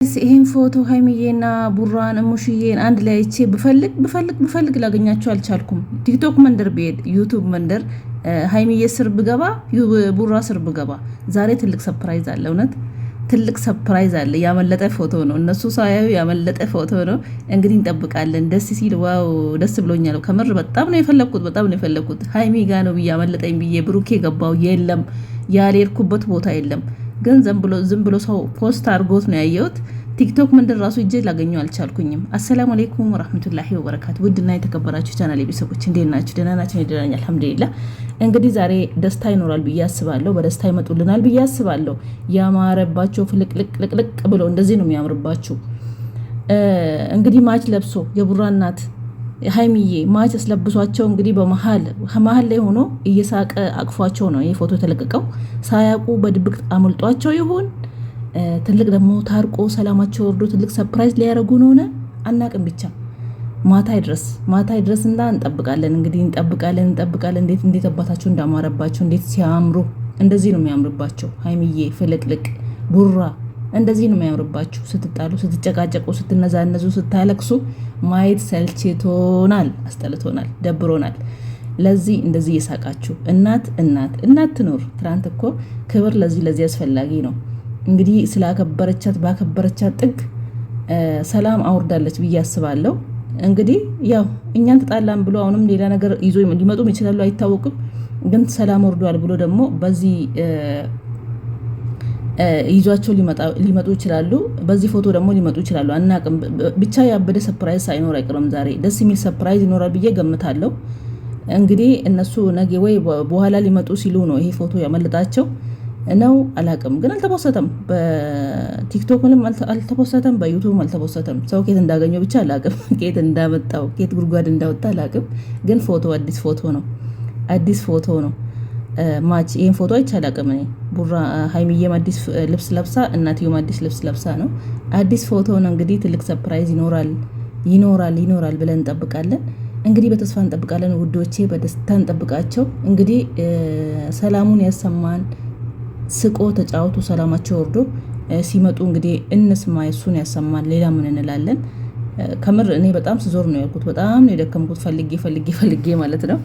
ይህን ፎቶ ሀይሚዬና ቡራን እሙሽዬን አንድ ላይ አይቼ ብፈልግ ብፈልግ ብፈልግ ላገኛቸው አልቻልኩም። ቲክቶክ መንደር ብሄድ፣ ዩቱብ መንደር ሀይሚዬ ስር ብገባ፣ ቡራ ስር ብገባ ዛሬ ትልቅ surprise አለ። እውነት ትልቅ surprise አለ። ያመለጠ ፎቶ ነው፣ እነሱ ሳያዩ ያመለጠ ፎቶ ነው። እንግዲህ እንጠብቃለን። ደስ ሲል wow፣ ደስ ብሎኛል። ከምር በጣም ነው የፈለግኩት፣ በጣም ነው የፈለግኩት። ሀይሚ ጋ ነው ብዬ አመለጠኝ ብዬ ብሩኬ ገባው። የለም ያልሄድኩበት ቦታ የለም። ግን ዝም ብሎ ሰው post አድርጎት ነው ያየሁት። ቲክቶክ ምንድን ራሱ እጄ ላገኘው አልቻልኩኝም። አሰላሙ አሌይኩም ወራህመቱላሂ ወበረካቱ። ውድና የተከበራችሁ ቻናል ቤተሰቦች እንዴት ናችሁ? ደህና ናችሁ? ደህና ነኝ አልሐምዱሊላህ። እንግዲህ ዛሬ ደስታ ይኖራል ብዬ አስባለሁ። በደስታ ይመጡልናል ብዬ አስባለሁ። ያማረባቸው ፍልቅልቅልቅልቅ ብሎ እንደዚህ ነው የሚያምርባችሁ። እንግዲህ match ለብሶ የቡራ እናት ሀይሚዬ match አስለብሷቸው እንግዲህ በመሀል መሀል ላይ ሆኖ እየሳቀ አቅፏቸው ነው ይህ ፎቶ የተለቀቀው። ሳያውቁ በድብቅ አምልጧቸው ይሁን ትልቅ ደግሞ ታርቆ ሰላማቸው ወርዶ ትልቅ surprise ሊያደርጉን ሆነ አናቅም። ብቻ ማታ ይድረስ ማታ ይድረስ እና እንጠብቃለን። እንግዲህ እንጠብቃለን እንጠብቃለን። እንዴት እንዴት አባታቸው እንዳማረባቸው እንዴት ሲያምሩ! እንደዚህ ነው የሚያምርባቸው። ሀይሚዬ ፍልቅልቅ ቡራ እንደዚህ ነው የሚያምርባችሁ። ስትጣሉ፣ ስትጨቃጨቁ፣ ስትነዛነዙ፣ ስታለቅሱ ማየት ሰልችቶናል፣ አስጠልቶናል፣ ደብሮናል። ለዚህ እንደዚህ እየሳቃችሁ እናት እናት እናት ትኖር። ትናንት እኮ ክብር ለዚህ ለዚህ አስፈላጊ ነው። እንግዲህ ስላከበረቻት ባከበረቻት ጥግ ሰላም አውርዳለች ብዬ አስባለሁ። እንግዲህ ያው እኛን ተጣላን ብሎ አሁንም ሌላ ነገር ይዞ ሊመጡም ይችላሉ፣ አይታወቅም። ግን ሰላም ወርዷል ብሎ ደግሞ በዚህ ይዟቸው ሊመጡ ይችላሉ። በዚህ ፎቶ ደግሞ ሊመጡ ይችላሉ። አናቅም። ብቻ ያበደ surprise ሳይኖር አይቀርም። ዛሬ ደስ የሚል surprise ይኖራል ብዬ ገምታለሁ። እንግዲህ እነሱ ነገ ወይ በኋላ ሊመጡ ሲሉ ነው ይሄ ፎቶ ያመለጣቸው ነው። አላቅም፣ ግን አልተፖሰተም። በቲክቶክ ምንም አልተፖሰተም፣ በዩቱብም አልተፖሰተም። ሰው ኬት እንዳገኘው ብቻ አላቅም፣ ኬት እንዳመጣው ኬት ጉድጓድ እንዳወጣ አላቅም። ግን ፎቶ አዲስ ፎቶ ነው፣ አዲስ ፎቶ ነው። match ይህን ፎቶ አይቼ አላቅም እኔ። ቡራ ሀይሚዬም አዲስ ልብስ ለብሳ እናትዮም አዲስ ልብስ ለብሳ ነው። አዲስ ፎቶ ነው። እንግዲህ ትልቅ surprise ይኖራል ይኖራል ይኖራል ብለን እንጠብቃለን። እንግዲህ በተስፋ እንጠብቃለን ውዶቼ፣ በደስታ እንጠብቃቸው። እንግዲህ ሰላሙን ያሰማን። ስቆ ተጫውቶ ሰላማቸው ወርዶ ሲመጡ እንግዲህ እንስማ፣ እሱን ያሰማን። ሌላ ምን እንላለን? ከምር እኔ በጣም ስዞር ነው ያልኩት። በጣም ነው የደከምኩት፣ ፈልጌ ፈልጌ ፈልጌ ማለት ነው።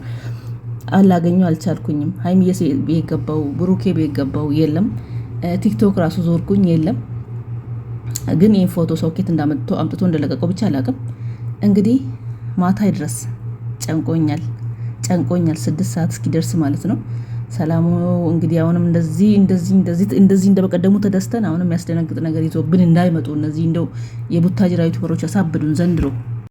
አላገኘው አልቻልኩኝም። ሀይሚዬ ቤት ገባው፣ ብሩኬ ቤት ገባው፣ የለም። ቲክቶክ ራሱ ዞርኩኝ፣ የለም። ግን ይህን ፎቶ ሰው ኬት እንዳመጥቶ አምጥቶ እንደለቀቀው ብቻ አላቅም። እንግዲህ ማታ ይድረስ፣ ጨንቆኛል፣ ጨንቆኛል። 6 ሰዓት እስኪደርስ ማለት ነው። ሰላሙ እንግዲህ አሁንም እንደዚህ እንደዚህ እንደዚህ እንደዚህ እንደበቀደሙ ተደስተን አሁንም የሚያስደነግጥ ነገር ይዞብን እንዳይመጡ እነዚህ እንደው የቡታጅራ ዩቱበሮች ያሳብዱን ዘንድሮ።